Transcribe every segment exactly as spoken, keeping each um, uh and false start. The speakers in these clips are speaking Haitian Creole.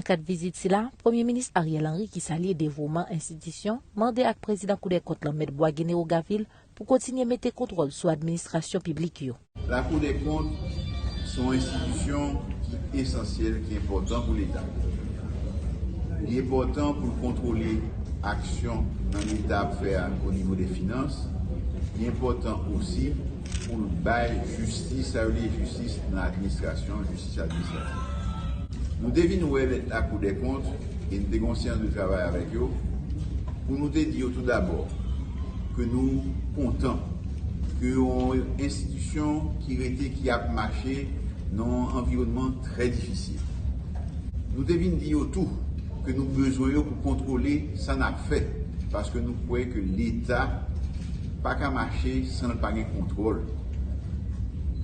Kad vizit sila, Premye Minis Ariel Henry, ki salye devouman enstitisyon, mande ak Prezidan Kou dè Kont lan, Mèt Boisguéné Rogavil, pou kontinye mete kontwòl sou administrasyon piblik yo. Lakou dè Kont se yon enstitisyon ki esansyèl, ki enpòtan pou Leta. Li enpòtan pou l kontwole aksyon nan Leta ap fè a o nivo de finans. Li enpòtan osi pou l bay jistis, sa yo rele jistis nan administrasyon, jistis administratif. Nou te vin wè Mèt Lakou dè Kont e nou te gen yon seyans de travay avèk yo pou nou te di yo tou dabò ke nou kontan ke yon enstitisyon ki rete, ki ap mache nan yon anviwònman trè difisil. Nou te vin di yo tou ke nou bezwen yo pou kontwole sa n ap fè, paske nou kwè ke Leta pa ka mache san l pa gen kontwòl.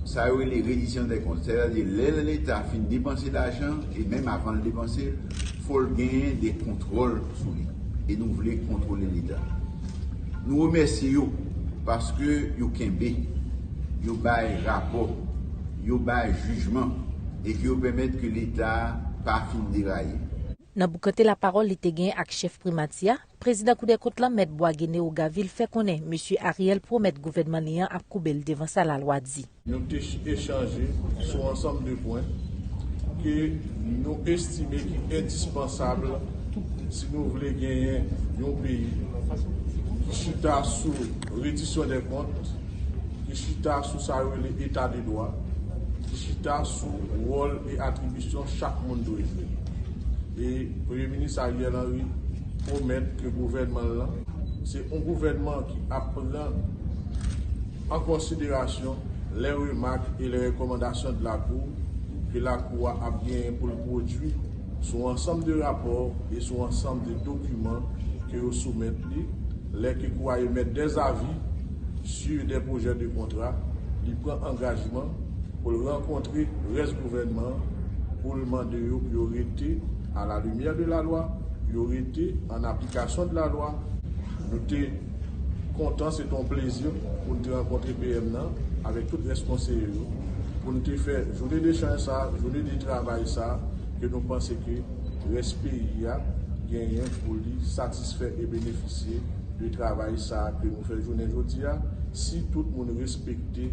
Sa yo rele reddition des comptes, sètadi lè Leta fin depanse lajan, e menm avan l depanse l, fò l genyen de kontwòl sou li. E nou vle kontwole Leta. Nou remèsye yo paske yo kenbe, yo bay rapò, yo bay jijman, e ke yo pèmèt ke Leta pa fin deraye. Nan boukante lapawòl li te gen ak chèf primati a, Prezidan Kou dè Kont lan, Mèt Boisguéné Rogavil, fè konnen Mesye Ariel pwomèt gouvènman li an ap koube l devan sa lalwa di. Nou te ch-, echanje sou ansanm de pwen ke nou estime ki endispansab si nou vle genyen yon peyi ki chita sou reddition des comptes, ki chita sou sa yo rele eta de dwa, ki chita sou wòl e atribisyon chak moun dwe jwe. E Premye Minis Ariel Henry pwomèt ke gouvènman l lan se yon gouvènman ki ap pran an konsiderasyon lè remak e lè rekòmandasyon de lakou ke lakou a ap genyen pou l pwodui sou ansanm de rapò e sou ansanm de dokiman ke yo soumèt li, lè ke kou a emèt des avis sur des projets de contrat, li pran angajman pou l rankontre rès gouvènman an, pou l mande yo pou yo rete à la lumière de la loi, pou yo rete an aplikasyon de la lwa. Nou te kontan, se te yon plezi pou n te rankontre P M nan avèk tout rès konseye yo, pou n te fè jounen dechanj sa, jounen de travay sa, ke nou panse ke rès peyi a genyen pou li satisfè e benefisye de travay sa ke nou fè jounen jodi a, si tout moun respekte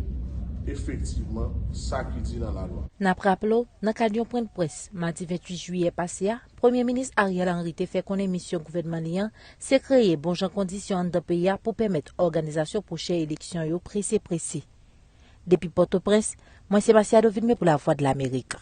efektivman sa ki di nan lalwa. N ap raple w, nan kad yon pwennprès madi venntuit jiyè pase a, Premye Minis Ariel Henry te fè konnen misyon gouvènman li an se kreye bon jan kondisyon anndan peyi a pou pèmèt òganizasyon pwochen eleksyon yo prese prese. Depi Pòtoprens, mwen se Masiado Vilmé pou Lavwadlamerik.